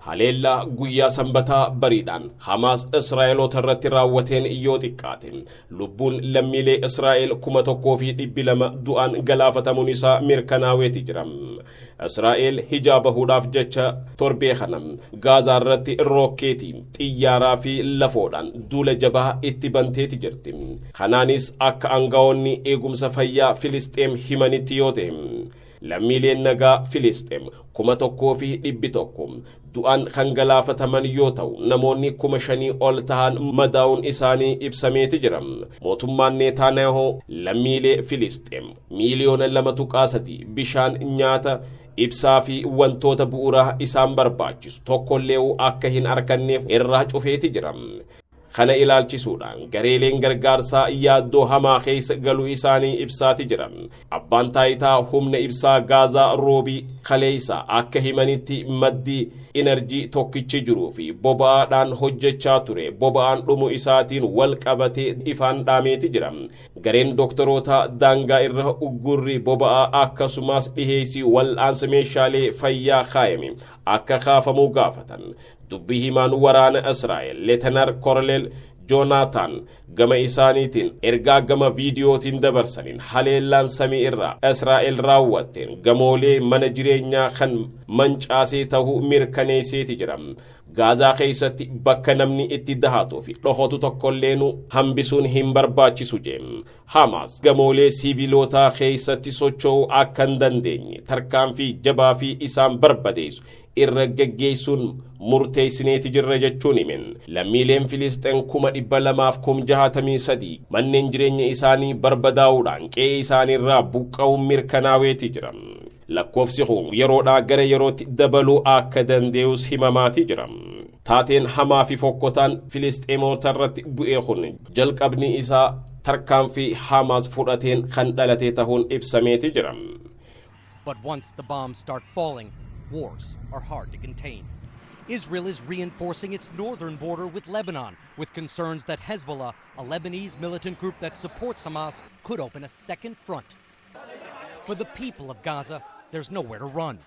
Haleellaa guyyaa Sanbataa bariidhaan Hamaas Israa'eloota irratti raawwateen yoo xiqqaate lubbuun lammiilee Israa'el 1200 du'aan galaafatamuun isaa mirkanaaweeti jira. Israa'el hijaa bahuudhaaf jecha torbee kana Gaazaa irratti rokkeetii, xiyyaaraa fi lafoodhaan duula jabaa itti banteeti jirti. Kanaanis akka aangawoonni eegumsa fayyaa Filisxeem himanitti yoo ta'e, lammiileen nagaa Filisxeem 1100 du'aan kan galaafataman yoo ta'u, namoonni 5000 ol tahan madaa'uun isaanii ibsameeti jira. Mootummaan Neetaanyaahoo lammiilee Filisxeem miiliyoona 2.3 bishaan, nyaata, ibsaa fi wantoota bu'uuraa isaan barbaachisu tokkollee akka hin arganneef irraa cufeeti jira. Kana ilaalchisuudhaan gareeleen gargaarsaa yaaddoo hamaa keessa galuu isaanii ibsaati jiran. Abbaan taayitaa humna ibsaa Gaazaa Roobii kaleessa akka himanitti, maddi inerjii tokkichi jiruu fi boba'aadhaan hojjechaa ture boba'aan dhumu isaatiin wal qabatee ifaan dhaameeti jira. Gareen doktoroota daangaa irra uggurri boba'aa akkasumas dhiheessii wal'aansa meeshaalee fayyaa kaayame akka kaafamuu gaafatan. Dubbii himaan waraana Israa'el Leetanar Koroleel Joonaatan gama isaaniitiin ergaa gama viidiyootiin dabarsaniin, haleellaan samii irraa Israa'el raawwatteen gamoolee mana jireenyaa kan mancaasee ta'uu mirkaneesseeti jira. Gaazaa keessatti bakka namni itti dahatuu fi dhokotu tokkolleenu hambisuun hin barbaachisu jee. Hamaas gamoolee siivilootaa keessatti socho'uu akka hin dandeenye tarkaanfii jabaa fi isaan barbadeessu irra geggeessuun murteessineeti jirra jechuun himen. Lammiileen Filisxeen 263,000 manneen jireenya isaanii barbadaa'uudhaan qe'ee isaaniirraa buqqa'uun mirkanaaweeti jira. Lakkoofsi kun yeroodhaa gara yerootti dabaluu akka danda'us himamaati jira. Taateen hamaa fi fokkotaan Filisxeemota irratti bu'ee kun jalqabni isaa tarkaanfii Hamaas fudhateen kan dhalate ta'uun ibsameeti jira. But once the bombs start falling, wars are hard to contain. Israel is reinforcing its northern border with Lebanon, with concerns that Hezbollah, a Lebanese militant group that supports Hamas, could open a second front. For the people of Gaza, there's nowhere to run.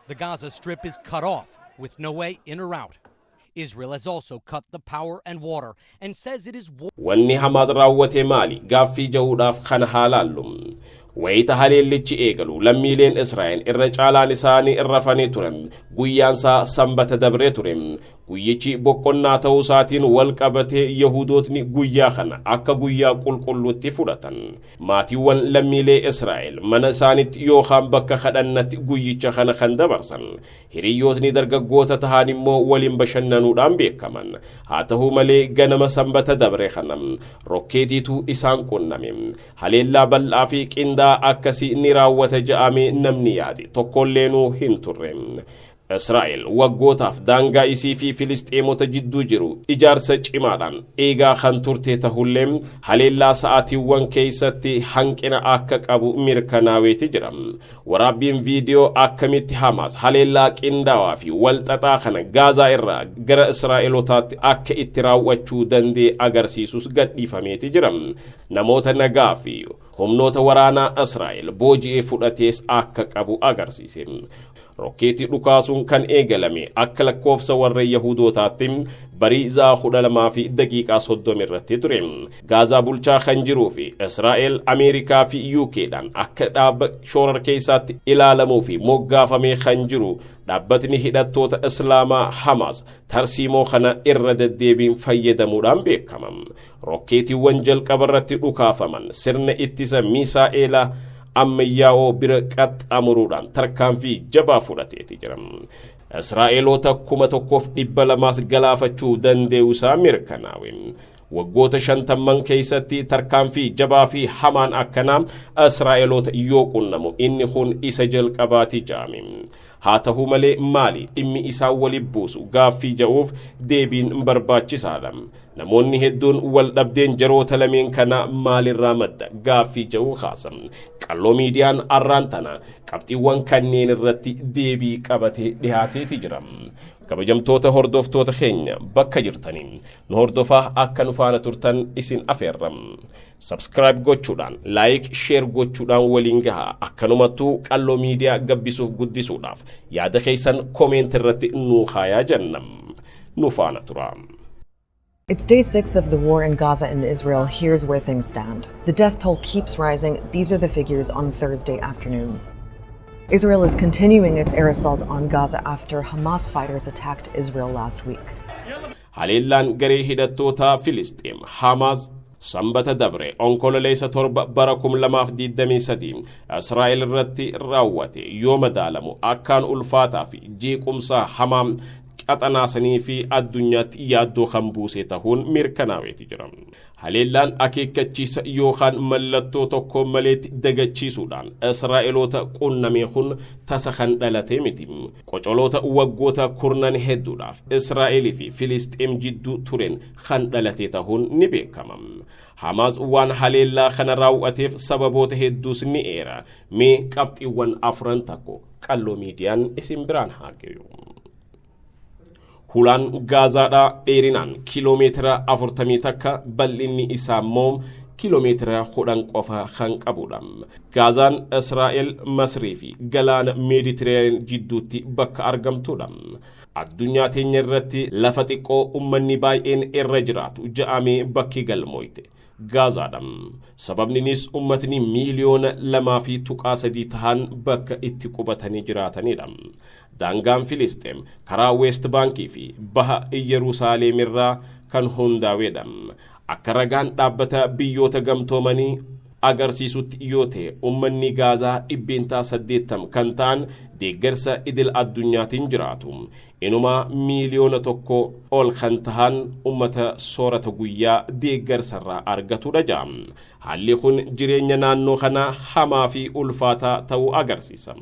The Gaza Strip is cut off, with no way in or out. Israel has also cut the power and water and says it is Wanni Hamaas raawwate maali gaaffii jahuudhaaf kana haa laallu. Wayita haleellichi eegalu lammiileen Israa'el irra caalaan isaanii rafanii turan. Guyyaansaa Sanbata dabree ture. Guyyichi boqonnaa ta'uu isaatiin wal qabatee Yahudootni guyyaa kana akka guyyaa qulqulluutti fudhatan. Maatiiwwan lammiilee Israa'el mana isaanitti yookaan bakka kadhannatti guyyicha kana kan dabarsan. Hiriyyootni dargaggoota tahan immoo waliin bashannanuudhaan beekaman. Haa ta'u malee, ganama Sanbata dabre kana rokkeetiitu isaan qunname. Haleellaa bal'aa fi qindaa'aa akkasii ni raawwata ja'amee namni yaade tokkolleenu hin turre. Israa'el waggootaaf daangaa isii fi Filisxeemota jidduu jiru ijaarsa cimaadhaan eegaa kan turte tahullee, haleellaa sa'aatiiwwan keessatti hanqina akka qabu mirkanaaweeti jira. Waraabbiin viidiyoo akkamitti Hamaas haleellaa qindaawaa fi walxaxaa kana Gaazaa irraa gara Israa'elotaatti akka itti raawwachuu danda'e agarsiisus gadhiifameeti jira. Namoota nagaa fi humnoota waraanaa Israa'el booji'ee fudhatees akka qabu agarsiise. Rokkeetii dhukaasuun kan eegalame akka lakkoofsa warra Yahudootaatti barii za'a 12:30 irratti ture. Gaazaa bulchaa kan jiruu fi Israa'el, Ameerikaa fi UKdhaan akka dhaaba shoorar keessaatti ilaalamuu fi moggaafamee kan jiru dhaabbatni hidhattoota Islaamaa Hamaas tarsiimoo kana irra deddeebiin fayyadamuudhaan beekama. Rokkeetiiwwan jalqaba irratti dhukaafaman sirna ittisa misaa'elaa ammayyaa'oo bira qaxxaamuruudhaan tarkaanfii jabaa fudhateeti jira. Israa'eloota 1200s galaafachuu danda'u isaa mirkanaawe. Waggoota 50n keessatti tarkaanfii jabaa fi hamaan akkanaa Israa'eloota yoo qunnamu inni kun isa jalqabaati jaame. Haa ta'u malee, maali dhimmi isaan waliin buusu gaaffii ja'uuf deebiin barbaachisaadha. Namoonni hedduun wal dhabdeen jaroota lameen kana maalirraa madda gaaffii ja'uu kaasa. Qalloo Miidiyaan arraan tana qabxiiwwan kanneen irratti deebii qabatee dhihaateeti jira. Kabajamtoota hordoftoota keenya, bakka jirtanii nu hordofaa akka nu faana turtan isin afeerra. Subscribe gochuudhaan, like, share gochuudhaan waliin gaha. Akkanumattuu Qalloo Miidiyaa gabbisuuf guddisuudhaaf yaada keessan comment irratti nuu kaayaa jenna. Nu faana tura. It's day 6 of the war in Gaza and Israel. Here's where things stand. The death toll keeps rising. These are the figures on Thursday afternoon. Israel is continuing its air assault on Gaza after Hamas fighters attacked Israel last week. Haleellaan garee hidhattoota Filisxeem Hamaas Sanbata dabre Onkololeessa 7 bara 2023 Israa'el irratti raawwate yoo madaalamu akkaan ulfaataa fi jeequmsa hamaa qaxanaasanii fi addunyaatti yaaddoo kan buuse ta'uun mirkanaaweeti jira. Haleellaan akeekkachiisa yookaan mallattoo tokko maleetti dagachiisuudhaan Israa'eloota qunname kun tasa kan dhalate miti. Qocoloota waggoota kurnan hedduudhaaf Israa'elii fi Filisxeem jidduu tureen kan dhalate ta'uun ni beekama. Hamaas waan haleellaa kana raawwateef sababoota hedduus ni eera. Mee qabxiiwwan afran tokko Qalloo Miidiyaan isin biraan haa gayu. Hulaan Gaazaadhaa dheerinaan kiiloomeetira 41, bal'inni isaa immoo kiiloomeetira 10 qofa kan qabudha. Gaazaan Israa'el, Masrii fi galaana Meeditiraaniyaan jidduutti bakka argamtudha. Addunyaa teenya irratti lafa xiqqoo uummanni baay'een irra jiraatu ja'amee bakki galmooyte Gaazaadha. Sababninis uummatni miiliyoona 2.3 tahan bakka itti qubatanii jiraatanidha. Daangaan Filisxeem karaa Weest Baankii fi baha Iyerusaaleem irraa kan hundaa'edha. Akka ragaan dhaabbata Biyyoota Gamtoomanii agarsiisutti yoo ta'e, uummanni Gaazaa 80% kan ta'an deeggarsa idil addunyaatiin jiraatu. Inumaa miiliyoona 1 ol kan tahan ummata soorata guyyaa deeggarsarraa argatudha ja'a. Haalli kun jireenya naannoo kanaa hamaa fi ulfaataa ta'uu agarsiisa.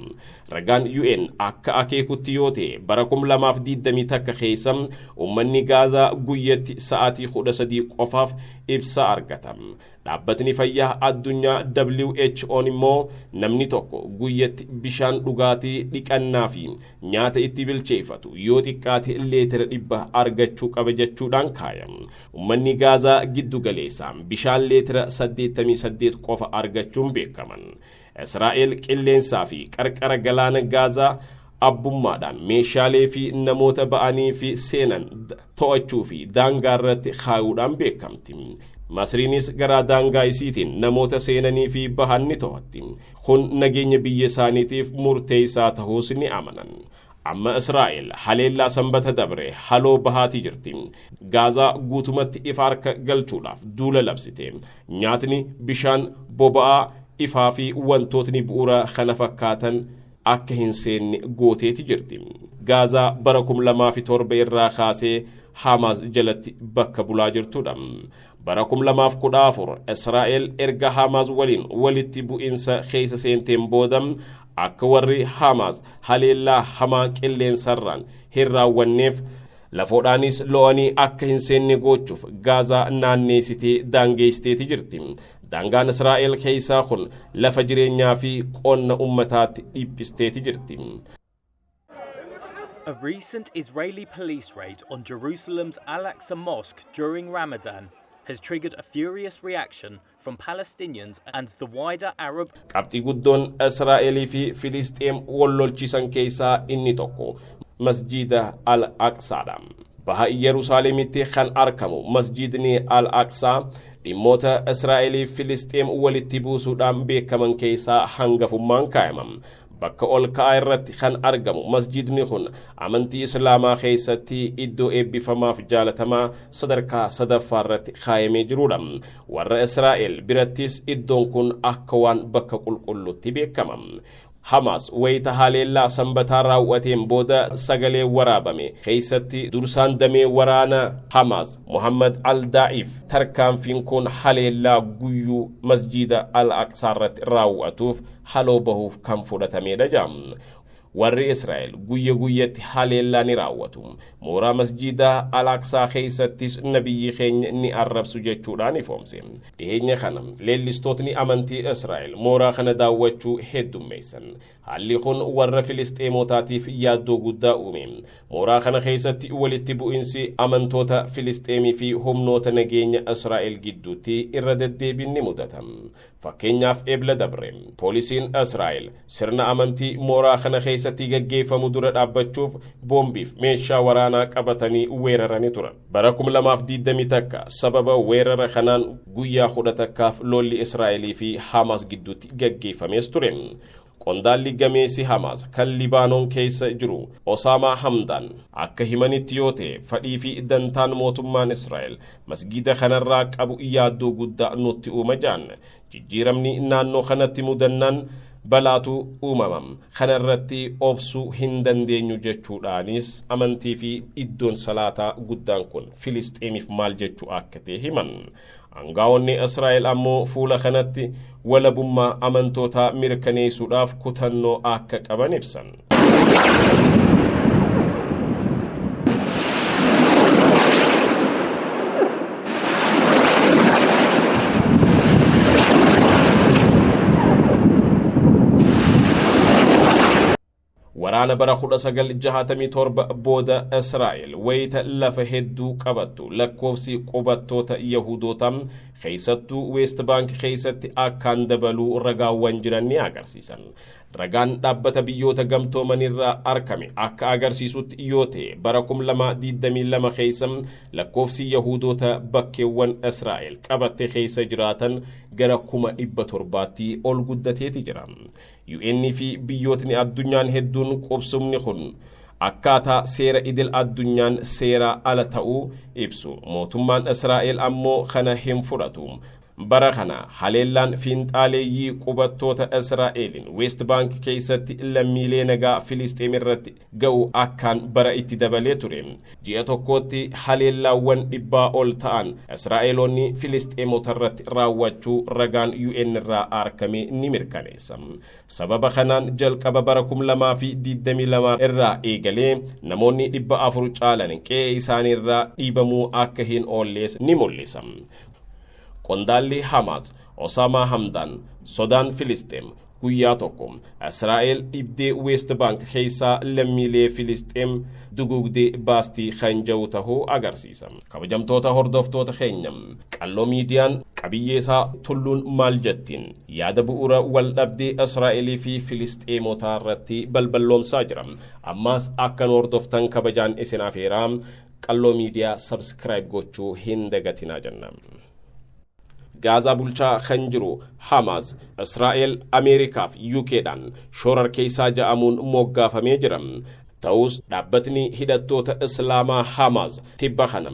Ragaan UN akka akeekutti yoo ta'e, bara 2021 keessa uummanni Gaazaa guyyatti sa'aatii 13 qofaaf ibsa argata. Dhaabbatni Fayyaa Addunyaa WHO'n immoo namni tokko guyyatti bishaan dhugaatii, dhiqannaa fi nyaata itti bilcheeffatu yoo xiqqaate leetira 100 argachuu qaba jechuudhaan kaaya. Uummanni Gaazaa giddu galeessaan bishaan leetira 88 qofa argachuun beekaman. Israa'el qilleensaa fi qarqara galaana Gaazaa abbummaadhaan meeshaalee fi namoota ba'anii fi seenan to'achuu fi daangaa irratti kaayuudhaan beekamti. Masriinis garaa daangaa isiitiin namoota seenanii fi bahan ni to'atti. Kun nageenya biyya isaaniitiif murteessaa ta'uus ni amanan. Amma Israa'el haleellaa Sanbata dabre haloo bahaatii jirti. Gaazaa guutumatti ifa harka galchuudhaaf duula labsite. Nyaatni, bishaan, boba'aa, ifaa fi wantootni bu'uura kana fakkaatan akka hin seenne gooteeti jirti. Gaazaa bara 2007 irraa kaasee Hamaas jalatti bakka bulaa jirtudha. Bara 2014 Israa'el erga Hamaas waliin walitti bu'insa keessa seenteen booda akka warri Hamaas haleellaa hamaa qilleensarraan hin raawwanneef, lafoodhaanis lo'anii akka hin seenne gochuuf Gaazaa naanneessitee daangeessiteeti jirti. Daangaan Israa'el keessaa kun lafa jireenyaa fi qonna ummataatti dhiphisteeti jirti. A recent Israeli police raid on Jerusalem's Al Aqsa Mosque during Ramadan has triggered a furious reaction from Palestinians and the wider Arab Qabxii guddoon Israa'elii fi Filisxeem wal lolchiisan keessaa inni tokko Masjiida Al Aqsaadha. Baha Yerusaalemitti kan argamu Masjidni Al Aqsaa dhimmoota Israa'elii fi Filisxeem walitti buusuudhaan beekaman keessaa hangafummaan kaa'ama. Bakka ol ka'aa irratti kan argamu masjidni kun amantii Islaamaa keessatti iddoo eebbifamaaf jaalatamaa sadarkaa sadaffaa irratti kaayamee jirudha. Warra Israa'el birattis iddoon kun akka waan bakka qulqulluutti beekama. Hamaas wayita haleellaa Sanbataa raawwateen booda sagalee waraabame keessatti dursaan damee waraana Hamaas Muhammad Al-Daa'iif tarkaanfiin kun haleellaa guyyuu Masjida Al Aqsaa irratti raawwatuuf haloo bahuuf kan fudhatamedha jedha. Warri Israa'el guyya guyyatti haleellaa ni raawwatu. Mooraa masjiida Al-Aqsaa keessattis nabiyyi keenya ni arrabsu jechuudhaan ifoomse. Dhiheenya kana leellistootni amantii Israa'el mooraa kana daawwachuu heddummeessan. Haalli kun warra Filisxeemotaatiif yaaddoo guddaa uume. Mooraa kana keessatti walitti bu'insi amantoota Filisxeemii fi humnoota nageenya Israa'el gidduutti irra deddeebiin ni mudata. Fakkeenyaaf, Ebla dabre poolisiin Israa'el sirna amantii mooraa kana keessatti gaggeeffamu dura dhaabbachuuf boombiif meeshaa waraanaa qabatanii weeraranii turan. Bara 2021 sababa weerara kanaan guyyaa 11f lolli Israa'elii fi Hamaas gidduutti gaggeeffamees ture. Qondaalli gameessi Hamaas kan Libaanoon keessa jiru Osaamaa Hamdaan akka himanitti yoo ta'e, fadhii fi dantaan mootummaan Israa'el masgiida kanarraa qabu yaaddoo guddaa nutti uuma jaan. Jijjiiramni naannoo kanatti mudannaan balaatu uumama, kanarratti obsuu hin dandeenyu jechuudhaanis amantii fi iddoon salaataa guddaan kun Filisxeemiif maal jechuu akka ta'e himan. Aangaa'onni Israa'el ammoo fuula kanatti walabummaa amantootaa mirkaneessuudhaaf kutannoo akka qaban ibsan. Waraana bara 1967 booda Israa'el wayita lafa hedduu qabattu, lakkoofsi qubattoota Yahudoota keessattuu West Bank keessatti akkaan dabaluu ragaawwan jiran ni agarsiisan. Ragaan Dhaabbata Biyyoota Gamtoomanirraa argame akka agarsiisutti yoo ta'e, bara 2022 keessa lakkoofsi Yahudoota bakkeewwan Israa'el qabatte keessa jiraatan gara 700,000tti ol guddateeti jira. UN fi biyyootni addunyaan hedduun qubsumni kun akkaataa seera idil addunyaan seera ala ta'uu ibsu. Mootummaan Israa'el ammoo kana hin fudhatu. Bara kana haleellaan fiinxaaleeyyii qubattoota Israa'eliin West Bank keessatti lammiilee nagaa Filisxeem irratti ga'u akkaan bara itti dabalee ture. Ji'a tokkotti haleellaawwan 100 ol ta'an Israa'eloonni Filisxeemota irratti raawwachuu ragaan UN irraa argame ni mirkaneessa. Sababa kanaan jalqaba bara 2022 irraa eegalee namoonni 400 caalan qe'ee isaanii irraa dhiibamuu akka hin oollees ni mul'isa. Qondaalli Hamaas Osaamaa Hamdaan sodaan Filisxeem guyyaa tokko Israa'el dhibdee West Bank keessaa lammiilee Filisxeem duguugdee baastii kan jiru tahuu agarsiisa. Kabajamtoota hordoftoota keenya, Qalloo Miidiyaan qabiyyeesaa tulluun maal jettiin yaada bu'uura wal dhabdee Israa'elii fi Filisxeemotaa irratti balballoomsaa jira. Ammaas akka nu hordoftan kabajaan isin afeeraa, Qalloo Miidiyaa subscribe gochuu hin dagatinaa jenna. Gaazaa bulchaa kan jiru Hamaas Israa'el, Ameerikaa fi UKdhaan shororkeessaa ja'amuun moggaafamee jira. Ta'us dhaabbatni hidhattoota Islaamaa Hamaas tibba kana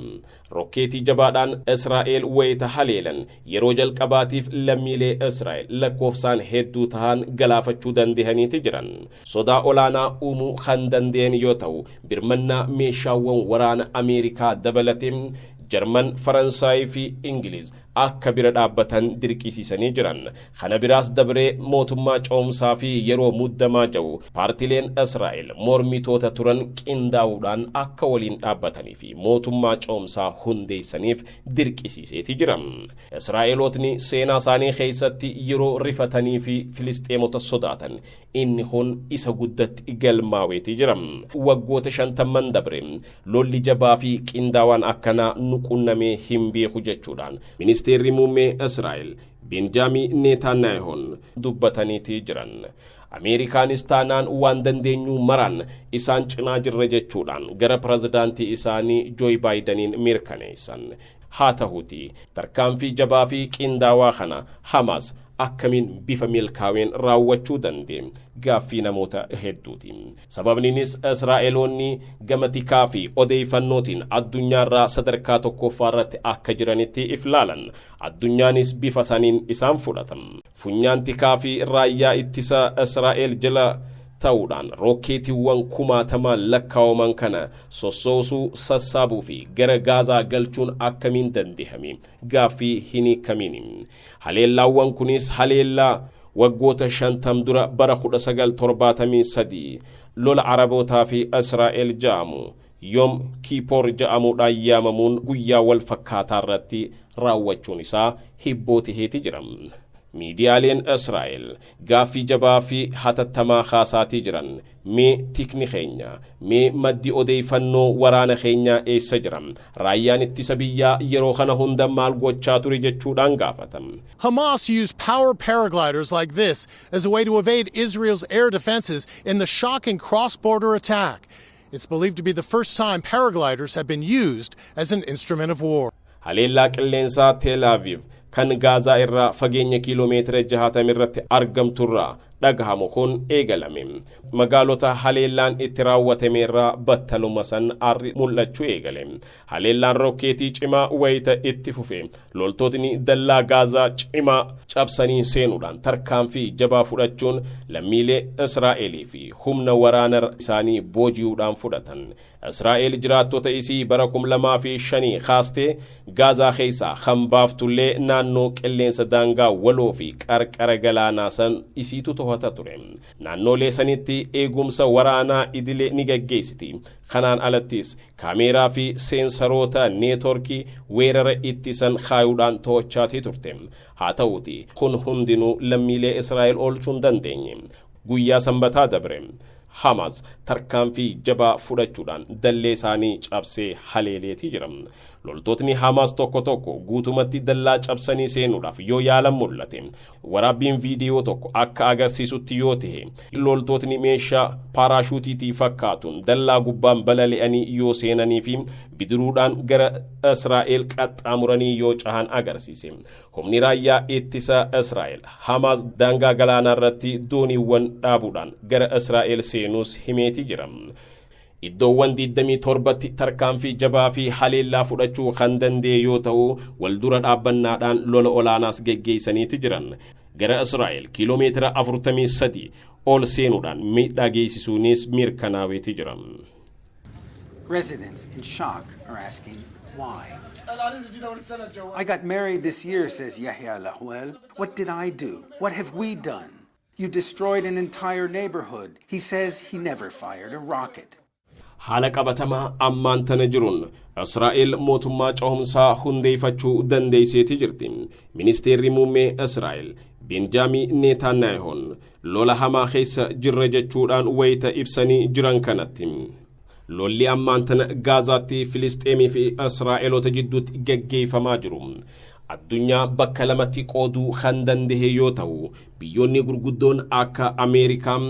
rokkeetii jabaadhaan Israa'el wayita haleelan yeroo jalqabaatiif lammiilee Israa'el lakkoofsaan hedduu ta'an galaafachuu danda'aniiti jiran. Sodaa olaanaa uumuu kan danda'an yoo ta'u, birmannaa meeshaawwan waraana Ameerikaa dabalatee Jarman, Faransaayii fi Ingiliz akka bira dhaabbatan dirqisiisanii jiran. Kana biraas dabree mootummaa ce'umsaa fi yeroo muddamaa jiru paartileen Israa'el mormitoota turan qindaa'uudhaan akka waliin dhaabbatanii fi mootummaa ce'umsaa hundeessaniif dirqisiiseeti jira. Israa'elootni seenaa isaanii keessatti yeroo rifatanii fi Filisxeemota sodaatan inni kun isa guddatti galmaa'eeti jira. Waggoota 50n dabre lolli jabaa fi qindaawaan akkanaa nu qunnamee hin beeku jechuudhaan ministeerri muummee Israa'el Benjamin Netanyahuun dubbataniiti jiran. Ameerikaanis taanaan waan dandeenyu maraan isaan cinaa jirra jechuudhaan gara pirezidaantii isaanii Jooy Baayidaniin mirkaneessan. Haa ta'uuti tarkaanfii jabaa fi qindaawaa kana Hamaas akkamiin bifa milkaa'een raawwachuu danda'e gaaffii namoota hedduuti. Sababniinis Israa'eloonni gama tikaa fi odeeffannootiin addunyaarraa sadarkaa tokkoffaa irratti akka jiranitti if laalan. Addunyaanis bifa saniin isaan fudhatan. Funyaan tikaa fi raayyaa ittisa Israa'el jala ta'uudhaan rokkeetiiwwan kumaatamaan lakkaa'aman kana sossoosuu, sassaabuu fi gara Gaazaa galchuun akkamiin danda'ame gaaffii hin hiikamiin. Haleellaawwan kunis haleellaa Waggoota 50 dura bara 1973 lola Arabootaa fi Israa'el ja'amu Yom Kippur ja'amuudhaan yaamamuun guyyaa wal fakkaataa irratti raawwachuun isaa hibboo taheeti jira. Miidiyaaleen Israa'el gaaffii jabaa fi hatattamaa kaasaatii jiran: mee tikni keenya, mee maddi odeeffannoo waraana keenyaa eessa jira? Raayyaan ittisa biyyaa yeroo kana hunda maal gochaa ture jechuudhaan gaafatan. Hamas used power paragliders like this as a way to evade Israel's air defenses in the shocking cross border attack. It's believed to be the first time paragliders have been used as an instrument of war. Haleellaa qilleensaa Teel Aviv kan Gaazaa irraa fageenya kiiloomeetira 60 irratti argamturraa dhagahamu kun eegalame. Magaalota haleellaan itti raawwatame irraa battaluma san aarri mul'achuu eegale. Haleellaan rokkeetii cimaa wayita itti fufe, loltootni dallaa Gaazaa cimaa cabsanii seenuudhaan tarkaanfii jabaa fudhachuun lammiilee Israa'elii fi humna waraana isaanii booji'uudhaan fudhatan. Israa'el jiraattota isii bara 2005 kaastee Gaazaa keessaa kan baaftullee, naannoo qilleensa daangaa waloo fi qarqara galaanaa san isiitu to'ata ture. Naannoolee sanitti eegumsa waraanaa idilee ni gaggeessiti. Kanaan alattis kaameeraa fi seensaroota neetworkii weerara ittisan kaayuudhaan to'achaatii turte. Haa ta'uuti kun hundinuu lammiilee Israa'el oolchuu hin dandeenye. Guyyaa Sanbataa dabre Hamas tarkaanfii jabaa fudhachuudhaan dallee isaanii cabsee haleeleetii jira. Loltootni Hamas tokko tokko guutumatti dallaa cabsanii seenuudhaaf yoo yaalan mul'ate. Waraabbiin viidiyoo tokko akka agarsiisutti yoo ta'e, loltootni meeshaa paaraashuutiitii fakkaatuun dallaa gubbaan balali'anii yoo seenanii fi bidiruudhaan gara Israa'el qaxxaamuranii yoo cahan agarsiise. Humni raayyaa ittisa Israa'el Hamas daangaa galaanaa irratti dooniiwwan dhaabuudhaan gara Israa'el seenuus himeeti jira. Iddoowwan 27tti tarkaanfii jabaa fi haleellaa fudhachuu kan danda'e yoo ta'u, waldura dhaabbannaadhaan lola olaanaas geggeessaniiti jiran. Gara Israa'el kiiloomeetira 43 ol seenuudhaan miidhaa geessisuunis mirkanaaweeti jira. Residents in shock are asking why. "I got married this year," says Yahya Lahuel. "What did I do? What have we done? You destroyed an entire neighborhood." He says he never fired a rocket. Haala qabatamaa ammaan tana jiruun Israa'el mootummaa cehumsaa hundeeffachuu dandeesseeti jirti. Ministeerri muummee Israa'el Benjaamii Neetaaniyaahoon lola hamaa keessa jirra jechuudhaan wayita ibsanii jiran kanatti, lolli ammaan tana Gaazaatti Filisxeemii fi Israa'eloota jidduutti geggeeffamaa jiru addunyaa bakka lamatti qooduu kan danda'e yoo ta'u, biyyoonni gurguddoon akka Ameerikaa,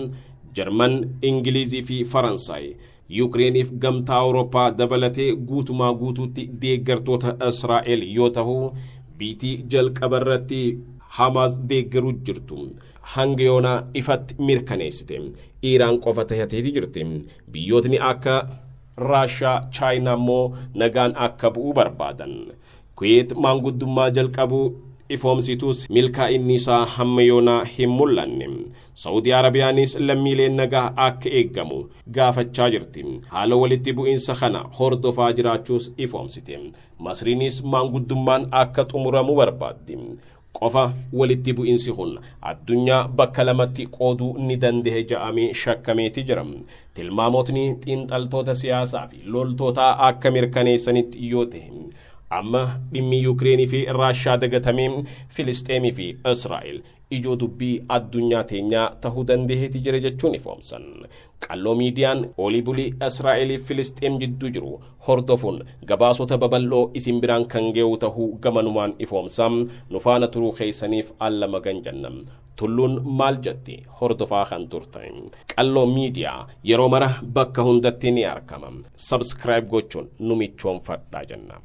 Jarman, Ingilizii fi Faransaay Yukireeniif Gamtaa Awurooppaa dabalatee guutumaa guutuutti deeggartoota Israa'el yoo ta'u, biitii jalqaba irratti Hamaas deeggaruu jirtu hanga yoonaa ifatti mirkaneessite Iiraan qofa tahateeti jirti. Biyyootni akka Raashaa, Chaayinaa immoo nagaan akka bu'uu barbaadan. Kuweet maanguddummaa jalqabuu ifoomsitus milkaa'inni isaa hamma yoonaa hin mul'anne. Saawudii Arabiyaanis lammiileen nagaa akka eeggamu gaafachaa jirti. Haala walitti bu'iinsa kana hordofaa jiraachuus ifoomsite. Masriinis maanguddummaan akka xumuramu barbaaddi. Qofa walitti bu'iinsi kun addunyaa bakka lamatti qooduu ni danda'e ja'amee shakkameeti jira. Tilmaamotni xiinxaltoota siyaasaa fi loltootaa akka mirkaneessanitti yoo ta'e, amma dhimmi Yuukireenii fi Raashaa dagatamee Filisxeemii fi Israa'el ijoo dubbii addunyaa teenyaa tahuu danda'eeti jira jechuun ifoomsan. Qalloo Miidiyaan olii bulii Israa'elii Filisxeem jidduu jiru hordofuun gabaasota babal'oo isin biraan kan ga'u tahuu gamanumaan ifoomsa. Nu faana turuu keessaniif alla magan jenna. Tulluun maal jetti hordofaa kan turtan. Qalloo Miidiyaa yeroo mara bakka hundatti ni argama. Subscribe gochuun nu michoonfadhaa jenna.